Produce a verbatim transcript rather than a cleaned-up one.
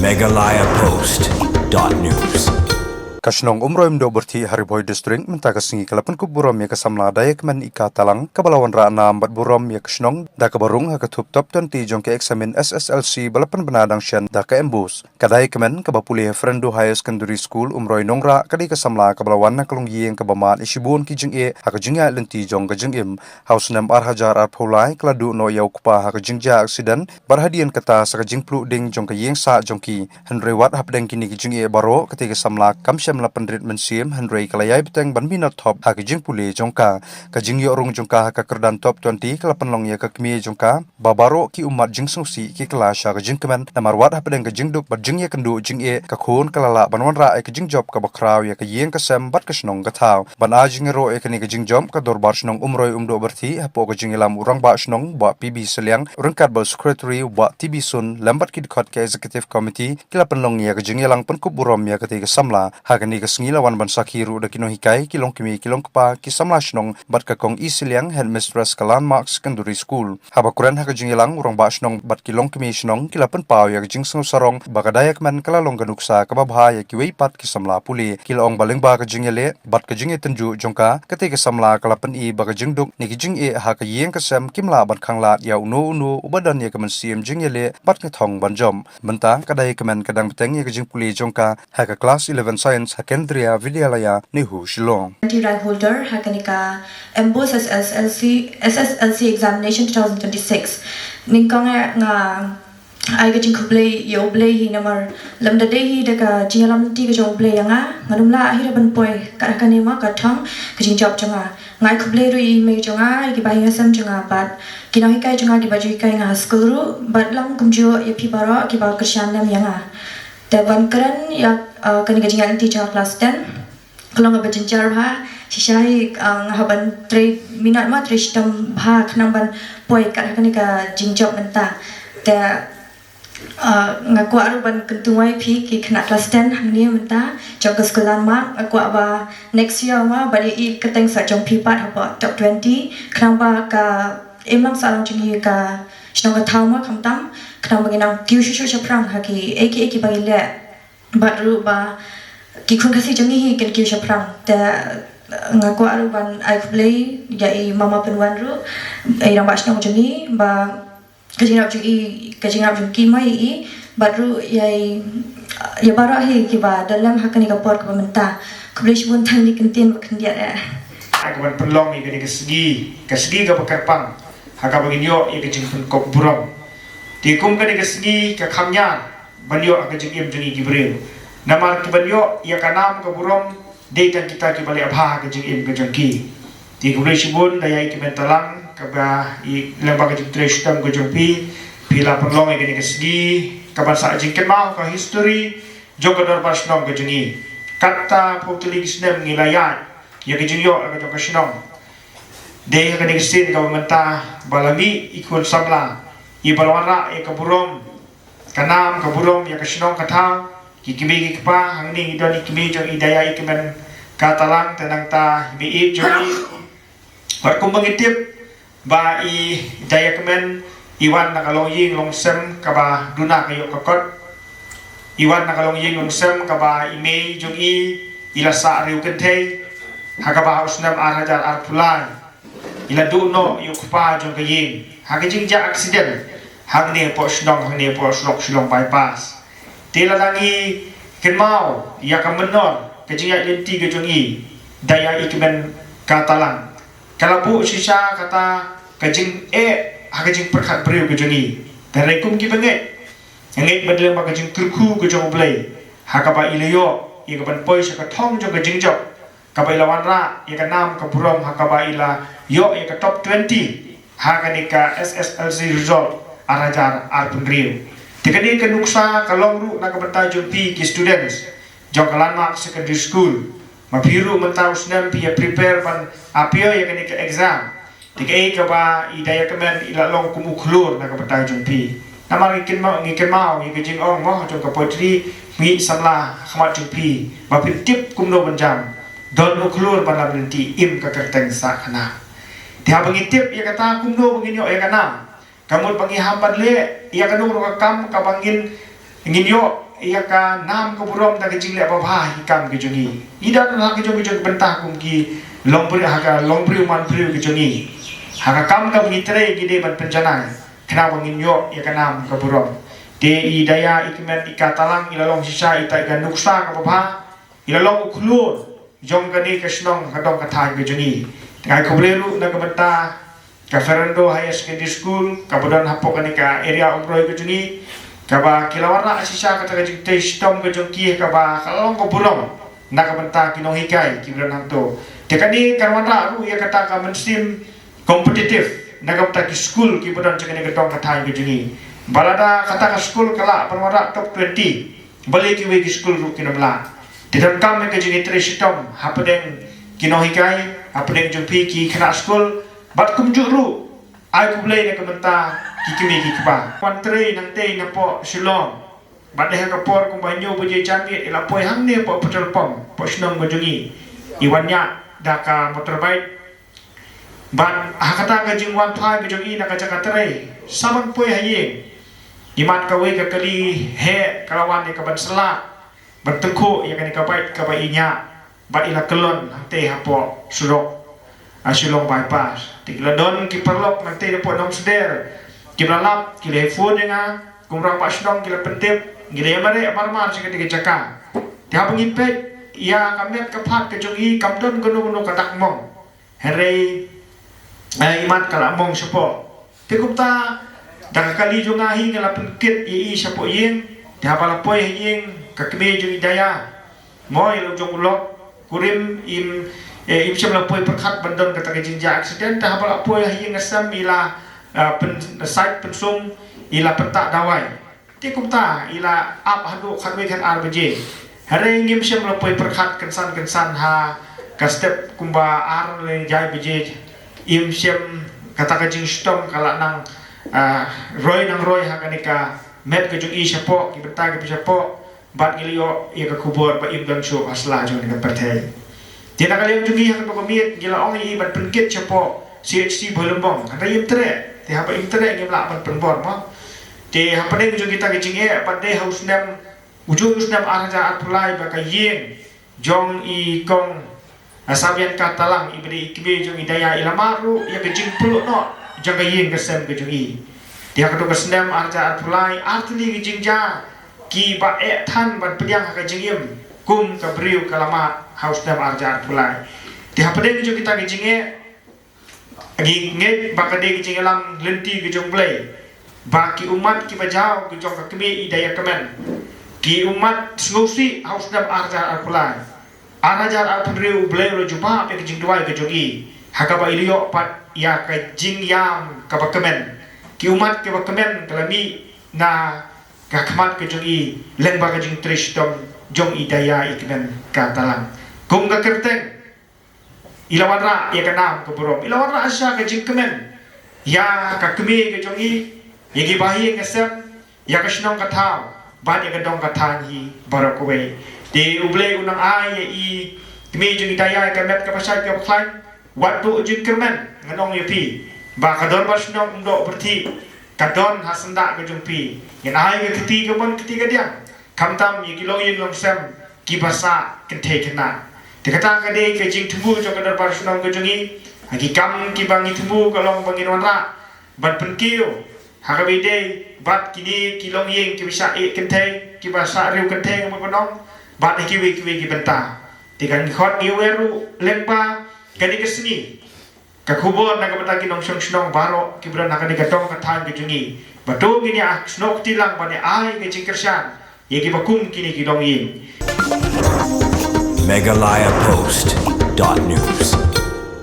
Meghalaya Post dot news. Ka shnong Umroi Umdoh Byrthih ha Ri Bhoi District mynta ka sngi ka la pynkup burom ïa ka samla Diakmen Ika Talang kaba la wanrah nam bad burom ïa ka shnong da kaba rung ha ka thup top twenty jong ka eksamin S S L C ba la pynbna dang shen da ka MBOSE. Ka Diakmen kaba pule ha Fernando Higher Secondary School Umroi Nongrah ka dei ka samla kaba la wan na ka longïing kaba mad ïa shibun ki jingeh ha ka jingïaid lynti jong ka jingim. Ha u snem ar hajar arphew lai ka la duh noh ïa u kpa ha ka jingjia aksiden bad hadien kata sa ka jingpluh ding jong ka ïing sah jong ki. Hynrei wat hapdeng kine ki jingeh baroh kata ka samla kam shym la pynrit mynsiem hynrei ka la ïai bteng ban minot thop ha ka jingpule jong ka. Ka jingïoh rung jong ka ha ka kyrdan top twenty ka la pynlong ïa ka kmie jong ka ba baroh ki ummat jingsngewsih ki kylla sha ka jingkmen namar wat hapdeng ka jingduk bad jingïakynduh jingeh ka khun ka la lah ban wanrah ïa ka jingjop kaba khraw ïa ka ïing ka sem bad ka shnong ka thaw. Ban ai jingïaroh ïa kane ka jingjop ka Dorbar Shnong Umroi Umdoh Byrthih hapoh ka jingïalam u Rangbah Shnong Bah P B Sylliang ryngkat bad u Secretary Bah T B Sun lem bad ki dkhot ka Executive Committee ki la pynlong ïa ka jingïalang pynkup burom ïa kata ka samla. Ha kane ka sngi la wan ban sakhi ruh da ki nonghikai, ki longkmie, ki longkpa, ki samla shnong bad ka Kong E Sylliang, Headmistress ka Landmark Secondary School. Haba kren ha ka jingïalang u Rangbah Shnong bad ki longkmie shnong ki la pynpaw ïa ka jingsngewsarong ba ka Diakmen ka la long ka nuksa kaba bha ïa kiwei pat ki samla pule. Ki la ong ba lyngba ka jingïaleh bad ka jingïatynjuh jong ka, kata ka samla ka la pyni ba ka jingduk ne ki jingeh ha ka ïing ka sem kim lah ban khanglad ïa uno uno uba don ïa ka mynsiem jingïaleh bad ka thong ban jop. Mynta ka Diakmen ka dang bteng ïa ka jingpule jong ka ha ka Class eleven Science ha Kendriya Vidyalaya, NEHU, Shillong. Twenty rank holder ha kane ka MBOSE SSLC, SSLC examination two thousand twenty-six. Nyngkong eh nga ai ka jingkhublei ïa U Blei hi namar lymda dei hi da ka jingïalam lynti ka jong U Blei ïa nga, ngan ym lah hi ruh ban poi kat ha kane mo ka thong ka jingjop jong nga. Nga ai khublei ruh ïa i mei jong nga, ïa ki bahaïing hasem jong nga bad ki nonghikai jong nga kiba ju hikai nga ha skul ruh bad lang kumjuh ïa phi baroh kiba kyrshan lem ïa nga. Te ban kren ïa, uh, kane ka jingïaid lynti jong nga klas ten ka long kaba jynjar bha. Shisha hi, uh, nga hap ban trei minot mo, trei shitom bha khnang ban poi kat ha kane ka jingjop mynta. Te, uh, nga kwah ruh ban kyntu wai phi ki khynnah klas ten hangne mynta jong ka skul Landmark, nga kwah ba next year mo ba ïa i kyrteng sah jong phi pat hapoh top twenty khnang ba ka imlang sahlang jong i ka shnong ka thaw mo khamtam khnang ba ngin nang kiew shuh shuh shaphrang ha kiei kiei kiba ngi leh. Bad ruh ba ki khun Khasi jong ngi hi kin kiew shaphrang. Te, eh, nga kwah ruh ban ai khublei ïa i Mama Pynwan ruh, i Rangbah Shnong jong ngi, ba ka jingïarap jong i, ka jingïarap jong ki mo ïa i, bad ruh ïa i, ïa baroh hi kiba don lem ha kane ka por kaba mynta. Khublei shibun, tang dei kyntien ba khyndiat eh. Ai ka ban pynlong ïa kane ka sngi, ka sngi kaba kyrpang ha kaba ngin ïoh ïa ka jingpynkup burom. Te kum kane ka sngi ka kham ñiar ban ïoh ha ka jingim jong ngi ki briew. Namar ki ban ïoh ïa ka nam ka burom dei tang kita kiba leh bha ha ka jingim ka jong ki. Te khublei shibun da ïa i Kmen Talang kaba i lyngba ka jingtrei shitom ka jong phi, phi la pynlong ïa kane ka sngi kaban sah jingkynmaw ka history jong ka Dorbar Shnong ka jong ngi. Katta phew tylli ki snem ngi la ïaid ïa ka jingïoh ka jong ka shnong. Dei ha kane ka sien kaba mynta ba la mih i khun samla iba la wanrah ïa ka burom, ka nam ka burom ïa ka shnong ka thaw. Ki kmie ki kpa, hangne ngi don i kmie jong i Daya i Kmen ka Talang, te nangta i mei jong i. Bad kumba ngi tip ba i Daya Kmen i wan na ka longïing longsem kaba duna ka ïoh ka kot. I wan na ka longïing longsem kaba i mei jong i i la sah riewkynthei ha kaba ha u snem ar hajar arphew lai i la duh noh ïa u kpa jong ka ïing ha ka jingjia aksiden hangne hapoh shnong, hangne hapoh surok Shillong Bypass. Te lada ngi kynmaw ïa ka mynnor ka jingïaid lynti ka jong i Daya i Kmen ka Talang, ka la buh shisha kata ka jingeh ha ka jingpyrkhat briew ka jong i. Te hynrei kum ki bangeit, nga ngeit ba dei lyngba ka jingkyrkhu ka jong U Blei ha kaba i la ïoh ïa ka ban poi sha ka thong jong ka jingjop kaba i la wanrah ïa ka nam ka burom ha kaba i la ïoh ïa ka top twenty ha kane ka S S L C result ar hajar arphew hynriew. Te kane ka nuksa ka long ruh na ka bynta jong phi ki students jong ka Landmark Secondary School. Ma phi ruh mynta u snem phi ïa prepare ban appear ïa kane ka exam. Te kaei kaba i Daya Kmen i la long kum u khlur na ka bynta jong phi. Namar ngi kynmaw, ngi kynmaw ïa ka jingong mo jong ka poetry, mih samla ha khmat jong phi ba phin tip kumno ban jam. Don u khlur ban lam lynti, im ka kyrteng sah ka nam. Te haba ngi tip ïa kata kumno ba ngin ïoh ïa ka nam, ka mut ba ngi hap ban leh ïa kano kano ka kam kaba ngin, ngin ïoh ïa ka nam ka burom da ka jingleh babha ha ki kam ki jong ngi. Ngi da don ha ki jong ki jong ki bynta kum ki longbriew, ha ka longbriew manbriew ki jong ngi. Ha ka kam kaba ngi trei ngi dei ban pynjanai khnang ba ngin ïoh ïa ka nam ka burom. Te i Daya Ikmen Ikatalang i la long shisha ita i ka nuksa kaba bha, i la long u khlur jong kane ka shnong ka dong ka thaiñ ka jong ngi. Te nga ai khublei ruh na ka bynta ka Fernando Higher Secondary School kaba don hapoh kane ka area Umroi ka jong ngi, kaba ki la wanrah shisha kata ka jingtrei shitom ka jong ki, kaba ka long ka burom na ka bynta ki nonghikai kiba don hangto. Te kane ka wanrah ruh ïa kata ka mynsiem competitive na ka bynta ki skul kiba don sha kane ka dong ka thaiñ ka jong ngi. Ba lada kata ka skul ka lah ban wanrah top twenty, balei kiwei ki skul ruh kim lah? Te donkam ïa ka jingtrei shitom hapdeng ki nonghikai, hapdeng jong phi ki khynnah skul, bad kumjuh ruh ai khublei na ka bynta ki kmie ki kpa. Wan trei nangtei napoh Shillong, bad dei ha ka por kumba hynñiew baje janmiet i la poi hangne hapoh petrol pump hapoh shnong ka jong ngi. I wan ïaid da ka motorbike. Bad ha kata ka jingwan phai ka jong i na ka jaka trei, sa ban poi ha ïing, imat kawei ka kali heh ka la wan ïa ka ban sla, ban tyngkhuh ïa kane ka bike kaba i ñiah, bad i la kyllon hangtei hapoh surok, ah, Shillong Bypass. Te ki la don ki paralok nangtei napoh Nongsder kiba la lap, ki la phone ïa nga kum u rangbah shnong, ki la pyntip, ngi la ïamareh marmar sha katei ka jaka. Te haba ngi peit ïa ka met ka phad ka jong i, kam don kano kano ka dak mong. Hynrei, eh, imat ka la mong shapoh. Te kumta, da ka kali jong nga hi nga la pynkit ïa i shapoh ïing. Te haba la poi ha ïing ka kmie jong i Daya, mo, ïa la u jong u lok kurim, im, eh, im shym la poi pyrkhat ban don kata ka jingjia accident. Te haba la poi ha ïing ka sem i la, eh, pyn, sait pynsum, i la pyntah dawai. Te kumta i la ap haduh khatwei khatar baje. Hynrei ngim shym la poi pyrkhat kynsan kynsan ha ka step kumba ar lane jai baje. Im shym, kata ka jingshitom ka la nang, ah, roi nang roi ha kane ka met ka jong i shapoh, ki bynta ki shapoh, bad ngi la ïoh ïa ka khubor ba im don shuh ha sla jong kane ka pyrthei. Te na ka liang jong ngi ha kato ka miet ngi la ong ïa i ban pynkit shapoh C H C Bhoirymbong. Hynrei im treh. Te haba im treh ngim lah ban pynbor mo. Te hapdeng jong kita ki jingeh, bad dei ha u snem, u jong u snem ar hajar arphew lai ba ka ïing jong i kong, ah, Sabian Katalang iba dei i kmie jong i Daya i la mad ruh ïa ka jingpluh noh jong ka ïing ka sem ka jong i. Te ha kato ka snem ar hajar arphew lai, ar tylli ki jingjia kiba eh than ban pdiang ha ka jingim kum ka briew ka la mad ha u snem ar hajar arphew lai. Te hapdeng jong kita ki jingeh, ngi ngeit ba ka dei ka jingïalam lynti ka jong U Blei ba ki ummat kiba jaw ki jong ka kmie i Daya Kmen, ki ummat sngewsih ha u snem ar hajar arphew lai. Ar hajar arphew hynriew U Blei u la jubab ïa ka jingduwai ka jong i, ha kaba i la ïoh pat ïa ka jingïam kaba kmen. Ki ummat kiba kmen ka la mih na ka khmat ka jong i lyngba ka jingtrei shitom jong i Daya Ikmen Katalang. Kum ka kyrteng, i la wanrah ïa ka nam ka burom, i la wanrah shisha ka jingkmen ïa ka kmie ka jong i, ïa ki bahaïing ka sem, ïa ka shnong ka thaw, bad ïa ka dong ka thaiñ hi baroh kawei. Te U Blei u nang ai ïa i kmie jong i Daya ïa ka met kaba shait kaba khlaiñ. Wat duh jingkyrmen, ngan ong ïa phi ba ka dorbar shnong Umdoh Pyrthei ka don ha syndah ka jong phi. Ngin ai ka kti ka mon kti ka diang, khamtam ïa ki longïing longsem kiba sah kynthei khynnah. Te kata ka dei ka jingthmu jong ka dorbar shnong ka jong i. Ha ki kam kiba ngi thmu ka long ba ngin wanrah ban pynkiew ha kaba ïadei bad kine ki longïing kiba shah ïeh kynthei, kiba shah riew kynthei, kaba nong, bad ha kiwei kiwei ki bynta. Te kan ngi khot ngi wer ruh lyngba kane ka sngi. Ka khubor na ka bynta ki nongshong shnong baroh kiba don ha kane ka dong ka thaiñ ka jong i, ba to ngin ïa snoh kti lang ban ïa ai ka jingkyrshan ïa kiba kum kine ki longïing. Meghalaya Post dot news.